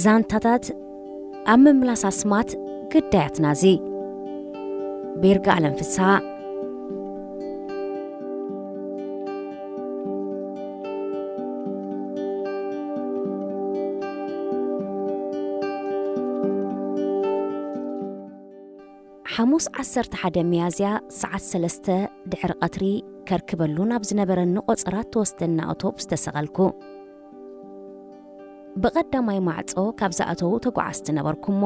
ዛንታታት ኣብ ምምላስ ኣስማት ግዳያትና እዚ። ቤርጋ ኣለም ፍስሃ። ሓሙስ ዓሰርተ ሓደ ሚያዝያ ሰዓት ሰለስተ ድሕሪ ቀትሪ ከርክበሉ ናብ ዝነበረኒ ቆጸራ ትወስደኒ ኣውቶቡስ ተሰቐልኩ። ብቐዳማይ ማዕጾ ካብ ዝኣተዉ ተጓዓዝቲ ነበርኩ እሞ፣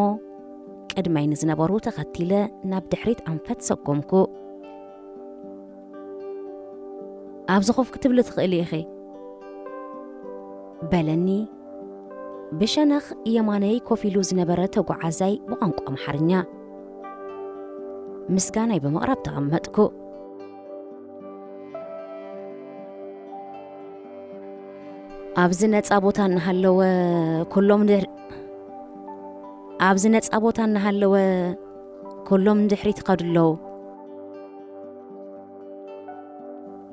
ቅድመይ ንዝነበሩ ተኸቲለ ናብ ድሕሪት ኣንፈት ሰጎምኩ። "ኣብዚ ኮፍ ክትብሊ ትኽእሊ ኢኺ" በለኒ ብሸነኽ የማነይ ኮፍ ኢሉ ዝነበረ ተጓዓዛይ ብቋንቋ ኣምሓርኛ። ምስጋናይ ብምቕራብ ተቐመጥኩ። ኣብዚ ነጻ ቦታ እናሃለወ ኩሎም ንድሕ-፣ ኣብዚ ነጻ ቦታ እናሃለወ ኩሎም ንድሕሪት ይኸዱ ኣለዉ።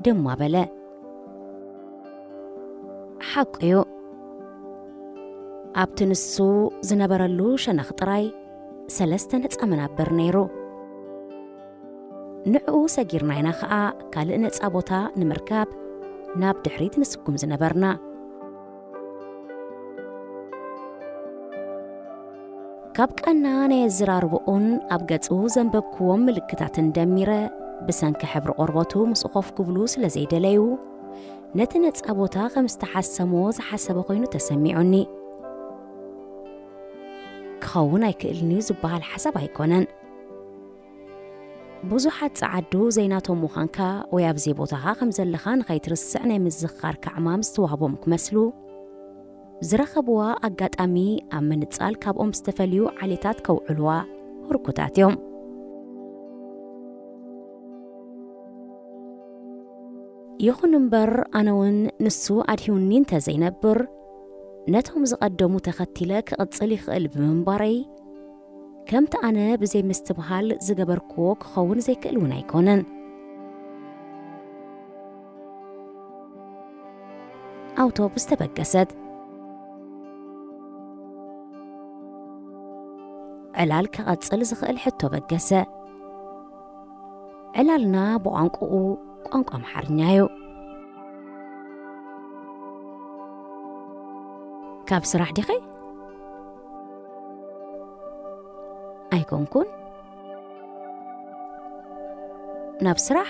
ድማ በለ። ሓቁ እዩ። ኣብቲ ንሱ ዝነበረሉ ሸነኽ ጥራይ ሰለስተ ነጻ መናብር ነይሩ። ንዕኡ ሰጊርና ኢና ኸኣ ካልእ ነጻ ቦታ ንምርካብ ናብ ድሕሪት ንስጉም ዝነበርና። ካብ ቀና ናይ ኣዘራርባኡን ኣብ ገጹ ዘንበብክዎም ምልክታትን ደሚረ፣ ብሰንኪ ሕብሪ ቆርበቱ ምስኡ ኮፍ ክብሉ ስለ ዘይደለዩ፣ ነቲ ነጻ ቦታ ከም ዝተሓሰሞ ዝሓሰበ ኮይኑ ተሰሚዑኒ። ክኸውን ኣይክእልን እዩ ዝበሃል ሓሳብ ኣይኮነን። ብዙሓት ጸዓዱ ዘይናቶም ምዃንካ ወይ ኣብ ዘይቦታኻ ከም ዘለኻ ንኸይትርስዕ ናይ ምዝኽኻር ካዕማም ዝተዋህቦም ክመስሉ፣ ዝረኸብዋ ኣጋጣሚ ኣብ ምንጻል ካብኦም ዝተፈልዩ ዓሌታት ከውዕልዋ ህርኩታት እዮም። ይኹን እምበር፣ ኣነ እውን ንሱ ኣድሂውኒ እንተ ዘይነብር፣ ነቶም ዝቐደሙ ተኸቲለ ክቕጽል ይኽእል ብምንባረይ፣ ከምቲ ኣነ ብዘይ ምስትብሃል ዝገበርክዎ ክኸውን ዘይክእል እውን ኣይኮነን። ኣውቶቡስ ተበገሰት። ዕላል ክቐጽል ዝኽእል ሕቶ በገሰ። ዕላልና ብቋንቋኡ፣ ቋንቋ ኣምሓርኛ እዩ። "ካብ ስራሕ ዲኺ?" "ኣይኮንኩን። ናብ ስራሕ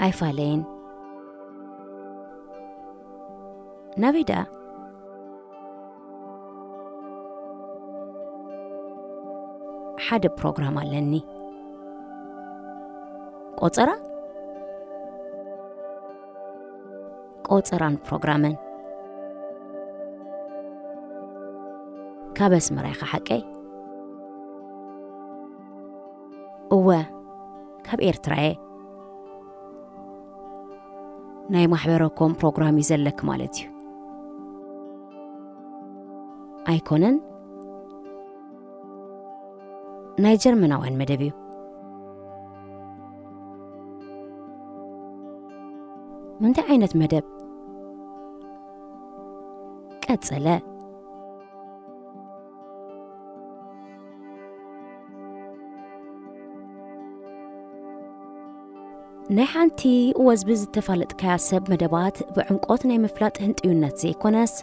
ኣይፋለይን። ናበይ ደኣ?" "ሓደ ፕሮግራም ኣለኒ። ቆጸራ?" "ቆጸራን ፕሮግራምን። ካብ ኣስመራ ኢኻ ሓቀይ?" "እወ፣ ካብ ኤርትራ እየ። ናይ ማሕበረኮም ፕሮግራም እዩ ዘለክ ማለት እዩ። ኣይኮነን፣ ናይ ጀርመናውያን መደብ እዩ። ምንታይ ዓይነት መደብ?" ቀጸለ። ናይ ሓንቲ ወዝቢ ዝተፋለጥካያ ሰብ መደባት ብዕምቆት ናይ ምፍላጥ ህንጥዩነት ዘይኮነስ፣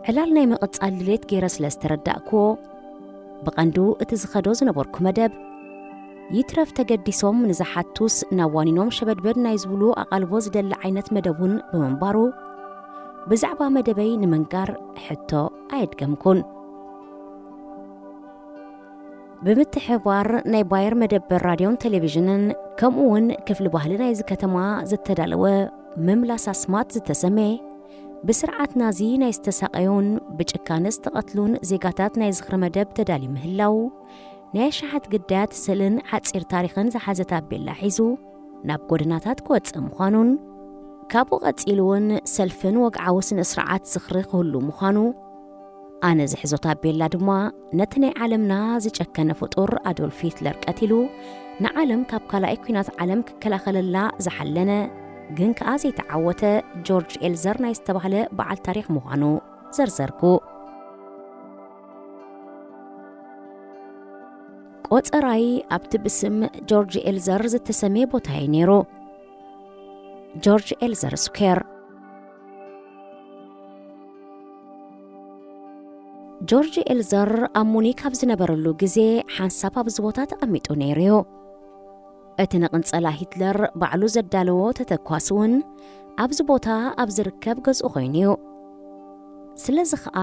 ዕላል ናይ ምቕጻል ድሌት ገይረ ስለ ዝተረዳእክዎ፣ ብቐንዱ እቲ ዝኸዶ ዝነበርኩ መደብ፣ ይትረፍ ተገዲሶም ንዝሓቱስ ናብ ዋኒኖም ሸበድበድ ናይ ዝብሉ ኣቓልቦ ዝደሊ ዓይነት መደብ እውን ብምንባሩ፣ ብዛዕባ መደበይ ንምንጋር ሕቶ ኣየድገምኩን። ብምትሕብባር ናይ ባየር መደበር ራድዮን ቴሌቪዥንን፣ ከምኡ እውን ክፍሊ ባህሊ ናይዚ ከተማ ዝተዳለወ ምምላስ ኣስማት ዝተሰመየ፣ ብስርዓት ናዚ ናይ ዝተሳቐዩን ብጭካነ ዝተቐትሉን ዜጋታት ናይ ዝኽሪ መደብ ተዳልዩ ምህላዉ፣ ናይ ኣሽሓት ግዳያት ስእልን ሓጺር ታሪኽን ዝሓዘ ታቤላ ሒዙ ናብ ጎደናታት ክወጽእ ምዃኑን፣ ካብኡ ቀጺሉ እውን ሰልፍን ወግዓዊ ስነ ስርዓት ዝኽሪ ክህሉ ምዃኑ፣ ኣነ ዝሕዞ ታቤላ ድማ ነቲ ናይ ዓለምና ዝጨከነ ፍጡር ኣዶልፍ ሂትለር ቀቲሉ ንዓለም ካብ ካልኣይ ኲናት ዓለም ክከላኸለላ ዝሓለነ ግን ከኣ ዘይተዓወተ ጆርጅ ኤልዘር ናይ ዝተባህለ በዓል ታሪኽ ምዃኑ ዘርዘርኩ። ቆጸራይ ኣብቲ ብስም ጆርጅ ኤልዘር ዝተሰምየ ቦታ እዩ ነይሩ። ጆርጅ ኤልዘር ስኩዌር። ጆርጅ ኤልዘር ኣብ ሙኒክ ኣብ ዝነበረሉ ግዜ ሓንሳብ ኣብዚ ቦታ ተቐሚጡ ነይሩ እዩ። እቲ ንቕንጸላ ሂትለር ባዕሉ ዘዳለዎ ተተኳሲ እውን ኣብዚ ቦታ ኣብ ዝርከብ ገዝኡ ኮይኑ እዩ። ስለዚ ኸኣ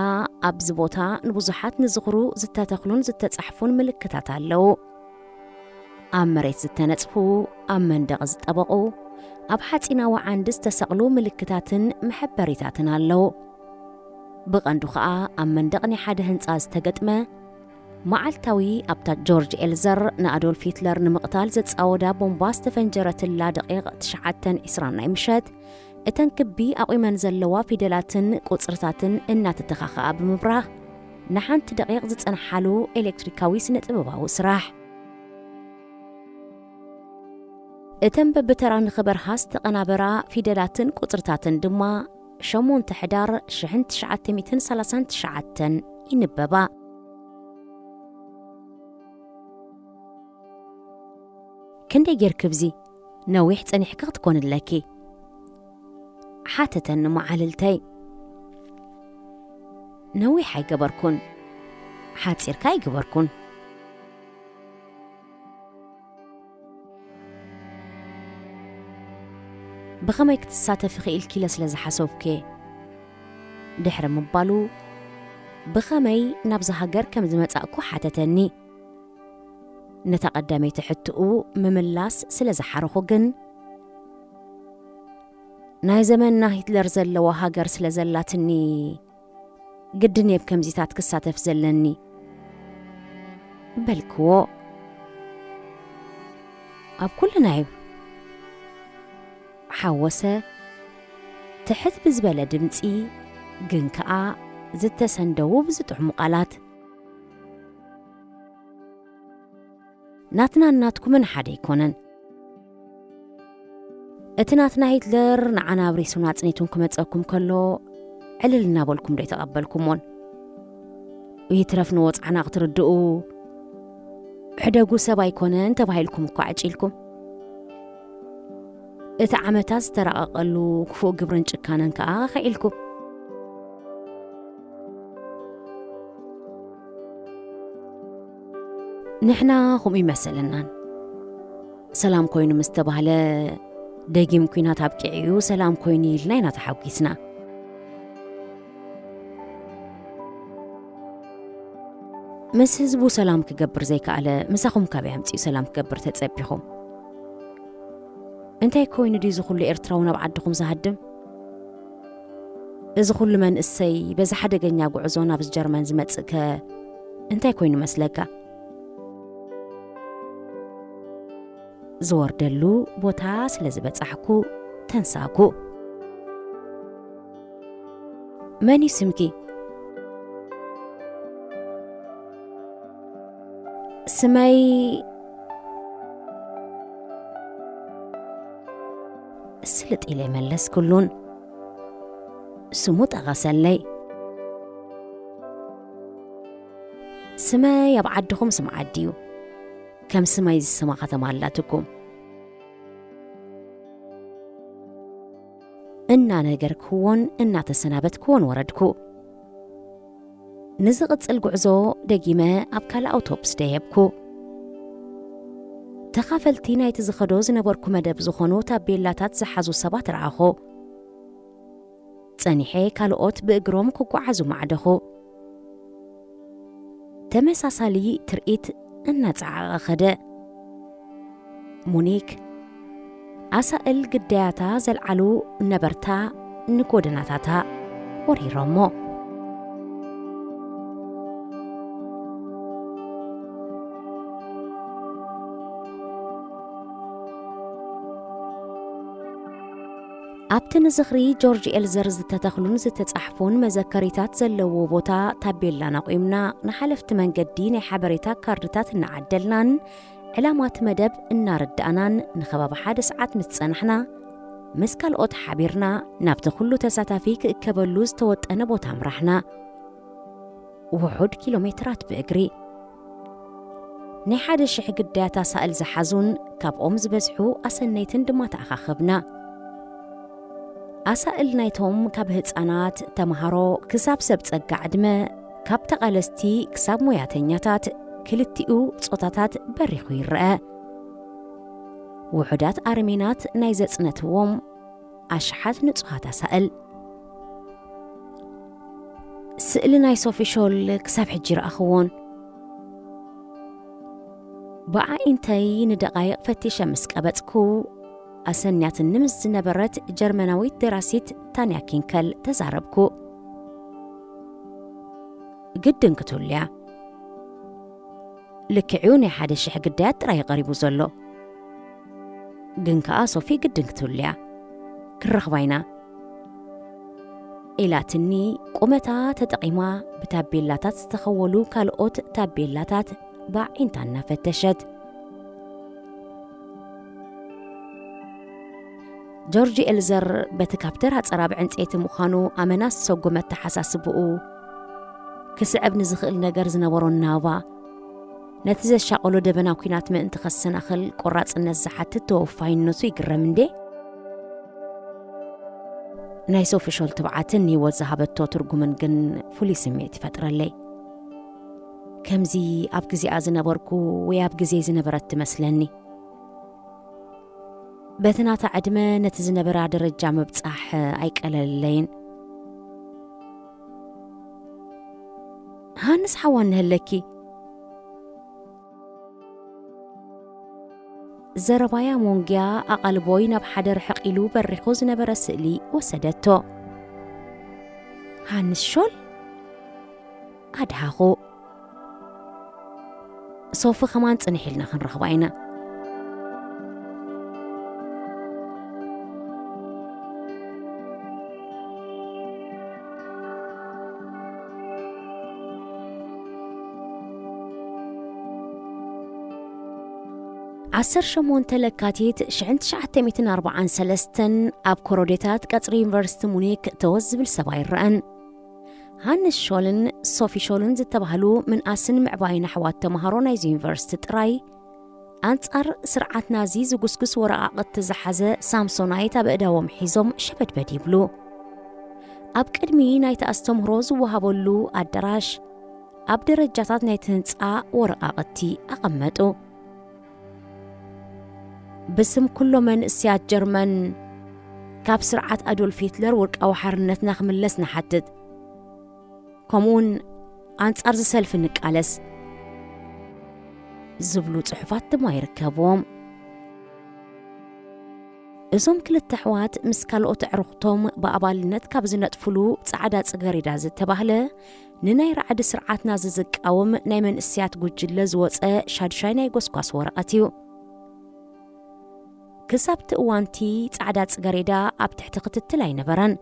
ኣብዚ ቦታ ንብዙሓት ንዝኽሩ ዝተተኽሉን ዝተጻሕፉን ምልክታት ኣለዉ። ኣብ መሬት ዝተነጽፉ፣ ኣብ መንደቕ ዝጠበቑ፣ ኣብ ሓጺናዊ ዓንዲ ዝተሰቕሉ ምልክታትን መሐበሪታትን ኣለዉ። ብቐንዱ ኸኣ ኣብ መንደቕ ናይ ሓደ ህንጻ ዝተገጥመ፣ መዓልታዊ ኣብታ ጆርጅ ኤልዘር ንኣዶልፍ ሂትለር ንምቕታል ዘጻወዳ ቦምባ ዝተፈንጀረትላ ደቂቕ ትሽዓተን ዒስራን ናይ ምሸት፣ እተን ክቢ ኣቑመን ዘለዋ ፊደላትን ቁጽርታትን እናተተኻኸኣ ብምብራህ፣ ንሓንቲ ደቂቕ ዝጸንሓሉ ኤሌክትሪካዊ ስነ-ጥበባዊ ስራሕ። እተን በብተራ ንኽበርሃ ዝተቐናበራ ፊደላትን ቁጽርታትን ድማ ሸሞንተ ሕዳር ሽሕን ትሽዓተ ሚእትን ሰላሳን ትሽዓተን ይንበባ። "ክንደይ ጌርኪ ብዚ? ነዊሕ ጸኒሕኪ ክትኮኒ ኣለኪ?" ሓተተኒ መዓልልተይ። "ነዊሕ ኣይገበርኩን፣ ሓጺርካ ኣይገበርኩን። ብኸመይ ክትሳተፊ ክኢልኪ ኢለ ስለ ዝሓሰብኩ እየ?" ድሕሪ ምባሉ፣ ብኸመይ ናብዛ ሃገር ከም ዝመጻእኩ ሓተተኒ። ነታ ቀዳመይቲ ሕቶኡ ምምላስ ስለ ዝሓረኹ ግን፣ "ናይ ዘመንና ሂትለር ዘለዋ ሃገር ስለ ዘላትኒ፣ ግድን እየ ኣብ ከምዚታት ክሳተፍ ዘለኒ" በልክዎ። "ኣብ ኩልና እዩ" ሓወሰ ትሕት ብዝበለ ድምጺ፣ ግን ከኣ ዝተሰንደዉ ብዝጥዕሙ ቃላት። "ናትናን ናትኩምን ሓደ ኣይኮነን። እቲ ናትና ሂትለር ንዓና ኣብሪሱን ኣጽኒቱን ክመጸኩም ከሎ፣ ዕልል እናበልኩም ዶ ኣይተቐበልኩሞን? ይትረፍ ንወጽዓና ክትርድኡ፣ ሕደጉ ሰብ ኣይኮነን ተባሂልኩም እኳ ዕጭ ኢልኩም። እቲ ዓመታት ዝተራቐቐሉ ክፉእ ግብርን ጭካነን ከኣ ኸዒልኩም። ንሕና ከምኡ ይመሰለናን። ሰላም ኮይኑ ምስ ተባህለ፣ ደጊም ኲናት ኣብቂዑ እዩ፣ ሰላም ኮይኑ ኢልና ኢና ተሓጒስና። ምስ ህዝቡ ሰላም ክገብር ዘይከኣለ፣ ምሳኹም ካበይ ኣምጺኡ ሰላም ክገብር ተጸቢኹም? እንታይ ኮይኑ ድዩ እዚ ኩሉ ኤርትራዊ ናብ ዓድኹም ዝሃድም? እዚ ኩሉ መንእሰይ በዚ ሓደገኛ ጉዕዞ ናብዚ ጀርመን ዝመጽእከ እንታይ ኮይኑ መስለካ?" ዝወርደሉ ቦታ ስለ ዝበጻሕኩ ተንሳኩ። "መን እዩ ስምኪ?" "ስመይ" ስልጥ ኢለ መለስኩሉን ስሙ ጠቐሰለይ። "ስመይ ኣብ ዓድኹም ስም ዓዲ እዩ። ከም ስመይ ዝስማ ከተማ ኣላትኩም?" እናነገርክዎን እናተሰናበትክዎን ወረድኩ። ንዝቕጽል ጉዕዞ ደጊመ ኣብ ካልእ ኣውቶቡስ ደየብኩ። ተኻፈልቲ ናይቲ ዝኸዶ ዝነበርኩ መደብ ዝኾኑ ታቤላታት ዝሓዙ ሰባት ረኣኹ። ጸኒሐ ካልኦት ብእግሮም ክጓዓዙ ማዕደኹ። ተመሳሳሊ ትርኢት እናጸዓቐ ኸደ። ሙኒክ፣ ኣሳእል ግዳያታ ዘልዓሉ ነበርታ ንጎደናታታ ወሪሮሞ። ኣብቲ ንዝኽሪ ጆርጅ ኤልዘር ዝተተኽሉን ዝተጻሕፉን መዘከሪታት ዘለዎ ቦታ ታቤላን ኣቑምና፣ ንሓለፍቲ መንገዲ ናይ ሓበሬታ ካርድታት እናዓደልናን ዕላማት መደብ እናረዳእናን ንኸባቢ ሓደ ሰዓት ምስ ጸናሕና፣ ምስ ካልኦት ሓቢርና ናብቲ ኩሉ ተሳታፊ ክእከበሉ ዝተወጠነ ቦታ ኣምራሕና። ውሑድ ኪሎ ሜትራት ብእግሪ። ናይ ሓደ ሽሕ ግዳያት ኣሳእል ዝሓዙን ካብኦም ዝበዝሑ ኣሰነይትን ድማ ተኣኻኸብና። ኣሳእል ናይቶም ካብ ህጻናት፣ ተምሃሮ ክሳብ ሰብ ጸጋ ዕድመ፣ ካብ ተቓለስቲ ክሳብ ሞያተኛታት፣ ክልቲኡ ጾታታት በሪኹ ይረአ። ውሑዳት ኣርሜናት ናይ ዘጽነትዎም ኣሽሓት ንጹሃት ኣሳእል። ስእሊ ናይ ሶፊ ሾል ክሳብ ሕጂ ረኣኽዎን። ብኣዒንተይ ንደቓይቕ ፈቲሸ ምስ ቀበጽኩ፣ ኣሰንያትኒ ምስ ዝነበረት ጀርመናዊት ደራሲት ታንያ ኪንከል ተዛረብኩ። ግድን ክትህሉያ። ልክዕዩ ናይ ሓደ ሽሕ ግዳያት ጥራይ እዩ ቀሪቡ ዘሎ። ግን ከኣ ሶፊ ግድን ክትህሉያ። ክንረኽባ ኢና። ኢላትኒ ቁመታ ተጠቒማ ብታቤላታት ዝተኸወሉ ካልኦት ታቤላታት ብኣዒንታ እናፈተሸት። ጆርጅ ኤልዘር በቲ ካብ ተራ ጸራብ ዕንጸይቲ ምዃኑ ኣመና ዝሰጎመ ኣተሓሳስብኡ፣ ክስዕብ ንዝኽእል ነገር ዝነበሮ ናባ፣ ነቲ ዘሻቐሎ ደበና ኲናት ምእንቲ ከሰናኽል ቆራጽነት ዝሓትት ተወፋይነቱ ይግረም እንዴ። ናይ ሶፊ ሾል ትብዓትን ንህይወት ዝሃበቶ ትርጉምን ግን ፍሉይ ስምዒት ይፈጥረለይ። ከምዚ ኣብ ግዜኣ ዝነበርኩ ወይ ኣብ ግዜይ ዝነበረት ትመስለኒ። በቲ ናታ ዕድመ ነቲ ዝነበራ ደረጃ ምብጻሕ ኣይቀለለይን። ሃንስ ሓዋ እንሀለኪ። ዘረባያ ሞንጊያ ኣቓልቦይ ናብ ሓደ ርሕቕ ኢሉ በሪኹ ዝነበረ ስእሊ ወሰደቶ። ሃንስ ሾል? ኣድሃኹ። ሶፊ ከማን ጽንሕ ኢልና ክንረኽባ ኢና። ዓሰርተ ሸሞንተ ለካቲት ሽሕን ትሽዓተ ሚእትን ኣርባዓን ሰለስተን ኣብ ኮረዴታት ቀጽሪ ዩኒቨርሲቲ ሙኒክ ተወስ ዝብል ሰብ ኣይረኣን። ሃንስ ሾልን ሶፊ ሾልን ዝተባህሉ ምንኣስን ምዕባይን ኣሕዋት ተምሃሮ ናይዚ ዩኒቨርሲቲ ጥራይ፣ ኣንጻር ስርዓት ናዚ ዝጉስጉስ ወረቓቕቲ ዝሓዘ ሳምሶናይት ኣብ ኣእዳዎም ሒዞም ሸበድበድ ይብሉ። ኣብ ቅድሚ ናይቲ ኣስተምህሮ ዝወሃበሉ ኣዳራሽ፣ ኣብ ደረጃታት ናይቲ ህንጻ ወረቓቕቲ ኣቐመጡ። ብስም ኩሎም መንእሰያት ጀርመን፣ ካብ ስርዓት ኣዶልፍ ሂትለር ውልቃዊ ሓርነትና ክምለስ ንሓትት። ከምኡውን ኣንጻር እዚ ሰልፊ ንቃለስ ዝብሉ ጽሑፋት ድማ ይርከብዎም። እዞም ክልተ ኣሕዋት ምስ ካልኦት ኣዕሩኽቶም ብኣባልነት ካብ ዝነጥፍሉ ጻዕዳ ጽገሬዳ ዝተባህለ ንናይ ራዕዲ ስርዓትና ዝዝቃወም ናይ መንእሰያት ጉጅለ ዝወጸ ሻድሻይ ናይ ጎስጓስ ወረቐት እዩ። ክሳብቲ እዋንቲ ጻዕዳ ጽገሬዳ ኣብ ትሕቲ ክትትል ኣይነበረን።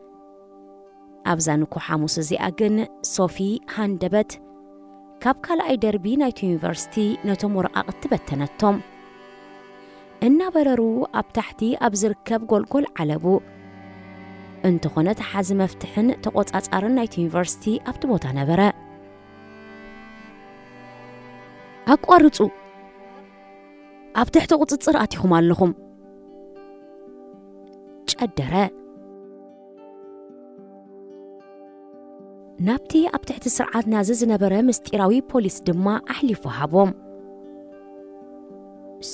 ኣብዛ ንኩ ሓሙስ እዚኣ ግን ሶፊ ሃንደበት ካብ ካልኣይ ደርቢ ናይቲ ዩኒቨርሲቲ ነቶም ወረቓቕቲ በተነቶም። እናበረሩ ኣብ ታሕቲ ኣብ ዝርከብ ጎልጎል ዓለቡ። እንተኾነ ተሓዚ መፍትሕን ተቖጻጻርን ናይቲ ዩኒቨርሲቲ ኣብቲ ቦታ ነበረ። ኣቋርጹ! ኣብ ትሕቲ ቁጽጽር ኣቲኹም ኣለኹም። ጨደረ። ናብቲ ኣብ ትሕቲ ስርዓት ናዚ ዝነበረ ምስጢራዊ ፖሊስ ድማ ኣሕሊፉ ሃቦም።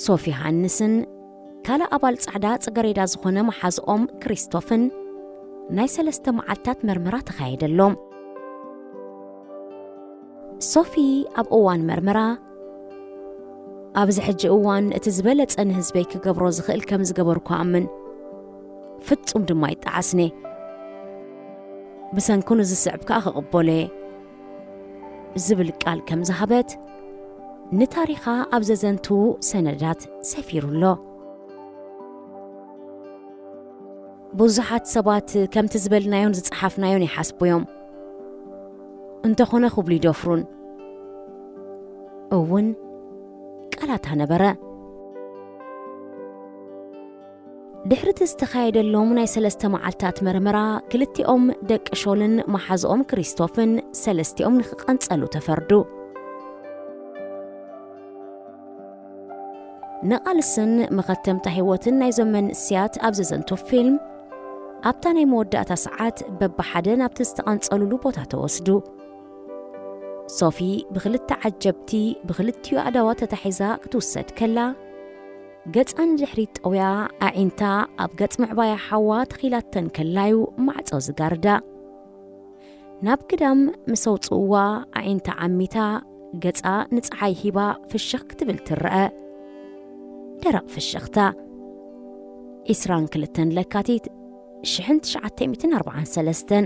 ሶፊ ሃንስን ካልእ ኣባል ጻዕዳ ጽገሬዳ ዝኾነ መሓዝኦም ክሪስቶፍን ናይ ሰለስተ መዓልታት መርመራ ተኻየደሎም። ሶፊ ኣብ እዋን መርመራ፣ ኣብዚ ሕጂ እዋን እቲ ዝበለጸ ንህዝበይ ክገብሮ ዝኽእል ከም ዝገበርኩ ኣምን፣ ፍጹም ድማ ይጠዓስኔ። ብሰንኩ ንዝስዕብ ከኣ ክቕበሎ እየ ዝብል ቃል ከም ዝሃበት ንታሪኻ ኣብ ዘዘንቱ ሰነዳት ሰፊሩ ኣሎ። ብዙሓት ሰባት ከምቲ ዝበልናዮን ዝጸሓፍናዮን ይሓስቡ እዮም። እንተኾነ ክብሉ ይደፍሩን። እውን ቃላታ ነበረ። ድሕሪ እቲ ዝተኻየደሎም ናይ ሰለስተ መዓልታት መርመራ፣ ክልቲኦም ደቂ ሾልን መሓዝኦም ክሪስቶፍን ሰለስቲኦም ንኽቐንጸሉ ተፈርዱ። ንቓልስን መኸተምታ ህይወትን ናይዞም መንእስያት ኣብ ዘዘንቱ ፊልም፣ ኣብታ ናይ መወዳእታ ሰዓት በብሓደ ናብቲ ዝተቐንጸሉሉ ቦታ ተወስዱ። ሶፊ ብኽልተ ዓጀብቲ ብኽልቲኡ ኣእዳዋ ተታሒዛ ክትውሰድ ከላ፣ ገጻ ንድሕሪት ጠውያ፣ ኣዒንታ ኣብ ገጽ ምዕባያ ሓዋ ተኺላተን ከላዩ ማዕጾ ዝጋርዳ። ናብ ግዳም ምስ ኣውጽእዋ፣ ኣዒንታ ዓሚታ፣ ገጻ ንጸሓይ ሂባ ፍሽኽ ክትብል ትረአ። ደረቕ ፍሽኽታ። ዕስራን ክልተን ለካቲት ሽሕን ትሽዓተ ሚእትን ኣርባዓን ሰለስተን።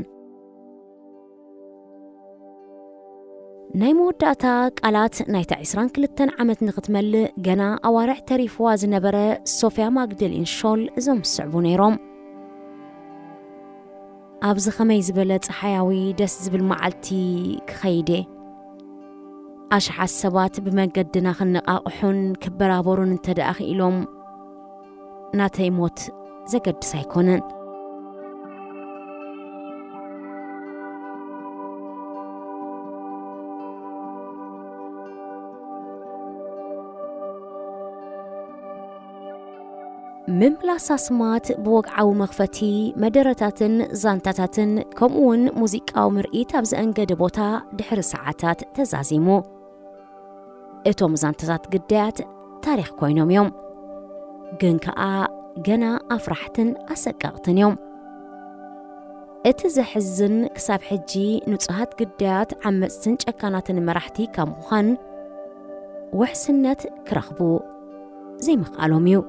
ናይ መወዳእታ ቃላት ናይታ ዕስራን ክልተን ዓመት ንኽትመልእ ገና ኣዋርሕ ተሪፍዋ ዝነበረ ሶፍያ ማግደሊን ሾል እዞም ዝስዕቡ ነይሮም። ኣብዚ ኸመይ ዝበለ ጸሓያዊ ደስ ዝብል መዓልቲ ክኸይድ እየ? ኣሽሓት ሰባት ብመገድና ክነቓቕሑን ክበራበሩን እንተ ደኣ ክኢሎም፣ ናተይ ሞት ዘገድስ ኣይኮነን። ምምላስ ኣስማት ብወግዓዊ መኽፈቲ መደረታትን ዛንታታትን ከምኡ እውን ሙዚቃዊ ምርኢት ኣብ ዘእንገደ ቦታ ድሕሪ ሰዓታት ተዛዚሙ። እቶም ዛንታታት ግዳያት ታሪኽ ኮይኖም እዮም፣ ግን ከኣ ገና ኣፍራሕትን ኣሰቀቕትን እዮም። እቲ ዘሕዝን፣ ክሳብ ሕጂ ንጹሃት ግዳያት ዓመጽትን ጨካናትን መራሕቲ ካብ ምዃን ውሕስነት ክረኽቡ ዘይምኽኣሎም እዩ።